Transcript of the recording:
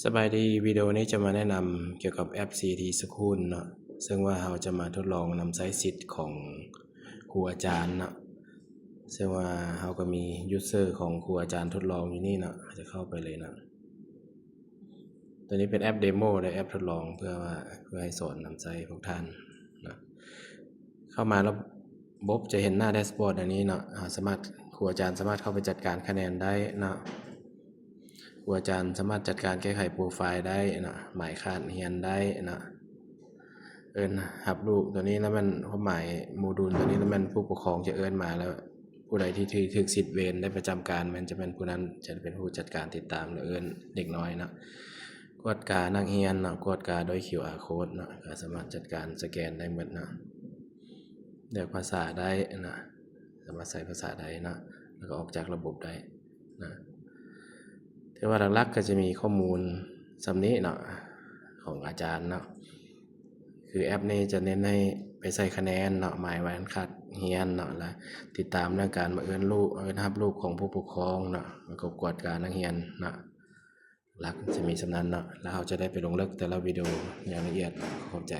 ສະບາຍດີ, ວິດີໂອນີ້ຈະມາແນະນຳກ່ຽວກັບແອັບ ຊີທີ School ເນາະ, ເຊິ່ງວ່າເຮົາຈະມາທົດລອງນຳໃຊ້ສິດຂອງຄູອາຈານເນາະ, ເຊິ່ງວ່າເຮົາກໍມີ user ຂອງຄູອາຈານທົດລອງຢູ່ນີ້ເນາະ, ເຮົາຈະເຂົ້າໄປເລີຍເນາະ. ຕົວນີ້ເປັນແອັບ demo ແລະ ແອັບທົດລອງ ເພື່ອວ່າ ເພື່ອໃຫ້ສອນນຳໃຊ້ພວກທ່ານເນາະ. ເຂົ້າມາລະບົບຈະເຫັນໜ້າ dashboard ອັນນີ້ເນາະ, ເຮົາສາມາດ ຄູອາຈານສາມາດເຂົ້າໄປຈັດການຄະແນນໄດ້ເນາະ. ຄູອາຈານສາມາດຈັດການແກ້ໄຂໂປຣໄຟລ໌ໄດ້ເນາະ, ໝາຍຂາດຮຽນໄດ້ເນາະ, ເອີ້ນຮັບລູກ ຕົວນີ້ລະແມ່ນຄວາມໝາຍໂມດູນ ຕົວນີ້ລະແມ່ນຜູ້ປົກຄອງຈະເອີ້ນມາ ແລ້ວຜູ້ໃດທີ່ຖືກ ຖືກສິດເວນໄດ້ປະຈຳການ ແມ່ນຈະແມ່ນຜູ້ນັ້ນຈະເປັນຜູ້ຈັດການຕິດຕາມ ແລະ ເອີ້ນເດັກນ້ອຍເນາະ. ກວດການັກຮຽນເນາະ, ກວດກາດ້ວຍ QR code ເນາະ, ກໍສາມາດຈັດການສະແກນໄດ້ໝົດເນາະ. ເລືອກພາສາໄດ້ນະ, ສາມາດໃຊ້ພາສາໃດເນາະ, ແລ້ວກໍອອກຈາກລະບົບໄດ້ນະ. ແຕ່ວ່າຫຼັກໆກໍຈະມີຂໍ້ມູນສ່ຳນີ້ເນາະ ຂອງອາຈານເນາະ. ຄືແອັບນີ້ຈະເນັ້ນໃຫ້ໄປໃສ່ຄະແນນເນາະ, ໝາຍວັນຂາດຮຽນເນາະ, ແລະ ຕິດຕາມເລື່ອງການມາເອີ້ນລູກ ເອີ້ນຮັບລູກຂອງຜູ້ປົກຄອງເນາະ, ແລ້ວກໍກວດການັກຮຽນເນາະ. ຫຼັກຈະມີສ່ຳນັ້ນເນາະ, ແລ້ວເຮົາຈະໄດ້ໄປລົງເລິກແຕ່ລະວິດີໂອຢ່າງລະອຽດ. ຂອບໃຈ.